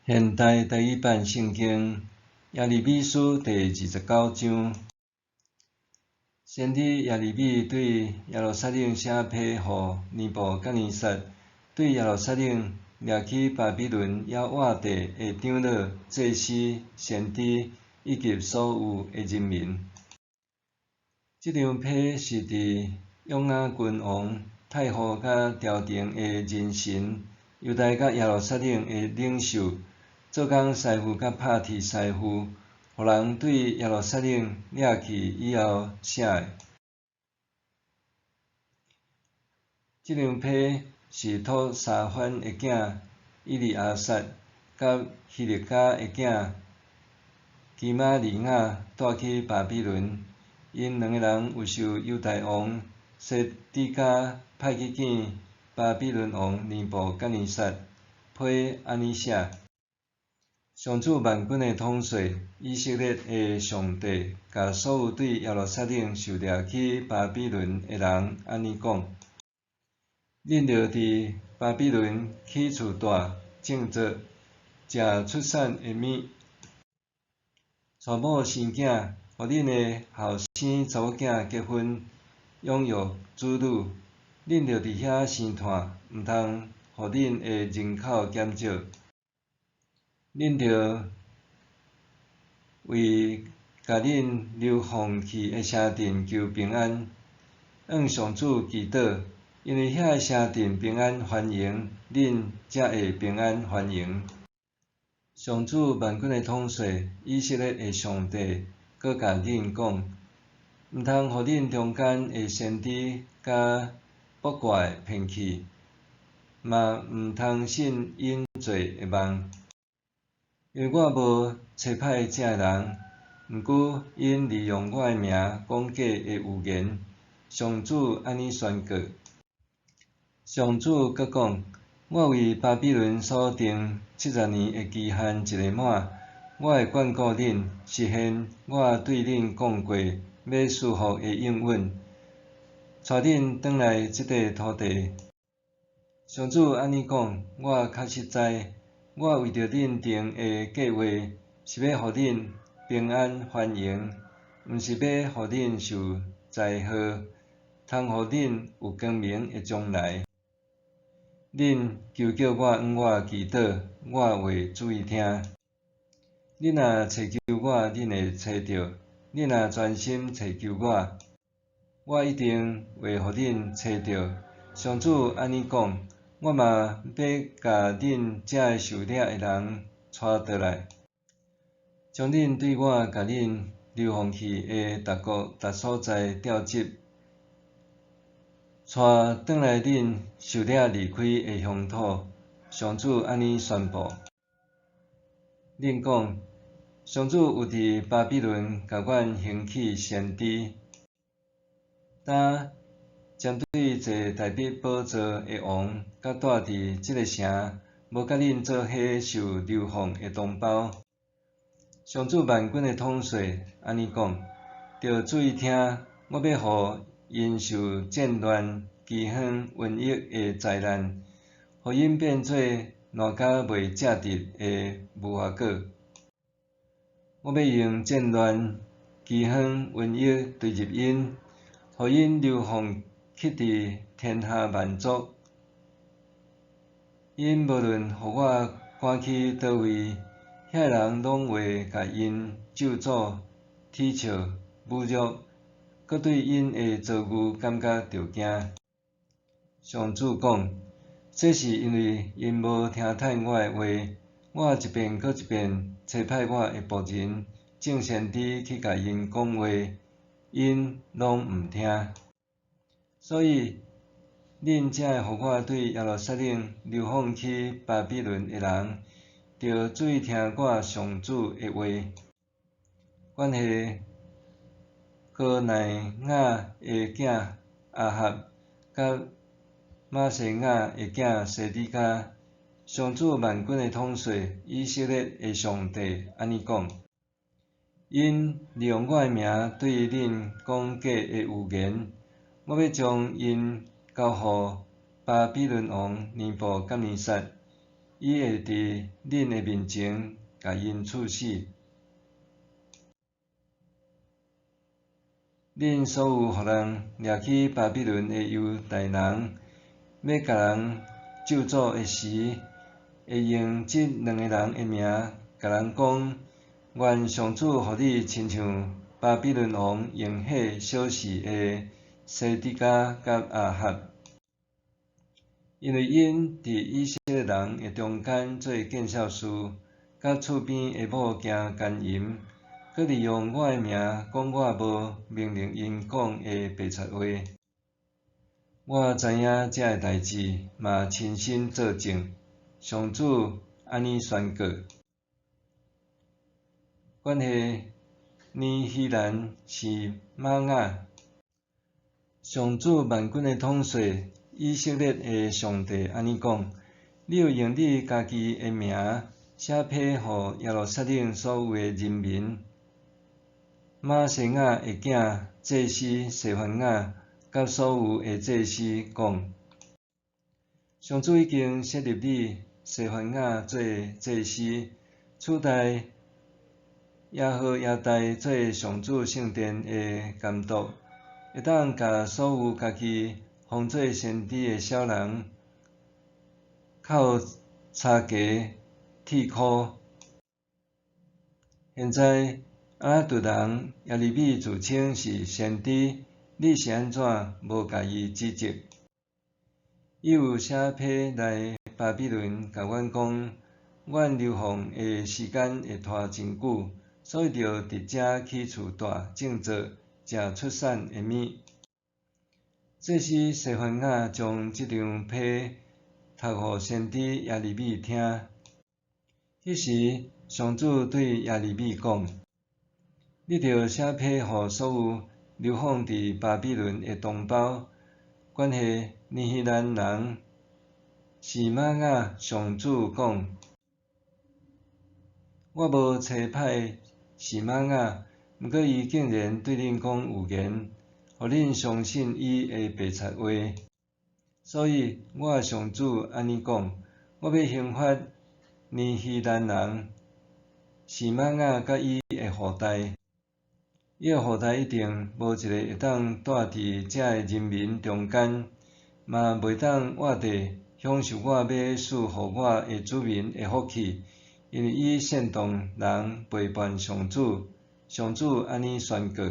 現代台語版聖經耶利米書第二十九章，先知耶利米對耶路撒冷寫批予尼布甲尼撒，對耶路撒冷掠去巴比倫猶活著的長老、祭司、先知以及所有的人民。這張批是佇約雅斤王太后佮朝廷的人臣、猶大佮耶路撒冷的領袖、做工師傅佮拍鐵師傅，予人對耶路撒冷掠去以後寫的。這張批是託沙番的囝以利亞撒佮希勒家的囝基瑪利亞帶去巴比倫，𪜶兩个人有受猶大王西底家派去見巴比倫王尼布甲尼撒，批按呢寫：上主萬軍的統帥，以色列的上帝，共所有對耶路撒冷受掠去巴比倫的人按呢講：恁著佇巴比倫起厝住、種植、食出產的物，娶某生囝，予恁的後生查某囝結婚，養育子女。恁著佇遐生湠，毋通予恁的人口減少。恁著為共恁流放去的城鎮求平安，向上主祈禱，因為遐个城鎮平安繁榮，恁才會平安繁榮。上主萬軍的統帥，以色列的上帝，閣共恁講：毋通予恁中間的先知佮卜卦的騙去，嘛毋通信𪜶做的夢。因為我無差派這个人，毋過𪜶利用我的名講假的預言。上主按呢宣告。上主閣講：我為巴比倫所定70年的期限一个滿，我會眷顧恁，實現我對恁講過欲賜福的應允，帶恁轉來這塊土地。上主按呢講：我確實知，我為著恁定的計劃是欲予恁平安繁榮，毋是欲予恁受災禍，通予恁有光明的將來。恁求叫我向我祈禱，我會注意聽。恁若尋求我，恁會揣著；恁若專心尋求我，我一定會予恁揣著。上主按呢講，我嘛欲共恁遮个受掠的人帶倒來，將恁對我共恁流放去的逐國逐所在調集，帶轉來恁受掠離開的鄉土。上主按呢宣布。恁講，上主有佇巴比倫共阮興起先知，當針對坐大衛寶座的王，佮住佇這个城，無佮恁做伙受流放的同胞。上主萬軍的統帥按呢講：著注意聽，我欲予𪜶受戰亂、饑荒、瘟疫的災難，予𪜶變做爛甲袂食得的無花果。我欲用戰亂、饑荒、瘟疫墜入𪜶，予𪜶流放去佇天下萬族。𪜶無論予我趕去佗位，遐个人攏會共𪜶咒詛、恥笑、侮辱，閣對𪜶的遭遇感覺著驚。上主講，這是因為𪜶無聽採我的話，我一遍閣一遍差派我的僕人眾先知去共𪜶講話，𪜶攏毋聽。所以，恁這个予我對耶路撒冷流放去巴比倫的人，著注意聽我上主的話。關係哥乃雅的囝亞合，佮瑪西雅的囝西底家，上主萬軍的統帥，以色列的上帝按呢講：𪜶利用我的名對恁講假的預言，我欲將𪜶交予巴比倫王尼布甲尼撒，伊會佇恁的面前共𪜶處死。恁所有予人掠去巴比倫的猶大人，欲共人咒詛的時，會用這兩个人的名共人講：願上主予你親像巴比倫王用火燒死的西底家佮亞哈。因為𪜶佇以色列人的中間做見笑事，佮厝邊的某行姦淫，閣利用我的名講我無命令𪜶講的白賊話。我知影這个代誌，嘛親身做證。上主按呢宣告。關係尼希蘭示瑪雅，上主萬軍的統帥以色列的上帝按呢講：你著用你家己的名寫批予耶路撒冷所有的人民。瑪西雅的囝祭司西番雅佮所有的祭司講：上主已經設立你西番雅做祭司，取代耶何耶大做上主聖殿的監督，會當共所有家己封做先知的小人扣柴莢剃箍。現在亞拿突人耶利米自稱是先知，你是按怎無共伊指責？伊有寫批來巴比倫，共阮講，阮流放的時間會拖真久，所以著佇遮起厝住，種作，食出產的物。祭司西番雅將這張批讀予先知耶利米聽。彼時，上主對耶利米講：你著寫批予所有流放佇巴比倫的同胞，關係尼希蘭人示瑪雅上主講：我無差派示瑪雅，毋過伊竟然對恁講預言，予恁相信伊的白賊話。所以，我上主按呢講：我欲刑罰尼希蘭人示瑪雅佮伊的後代，伊的後代一定無一个會當蹛佇這个人民中間，嘛袂當活著享受我欲賜予我的子民的福氣，因為伊煽動人背叛上主。上主按呢宣告。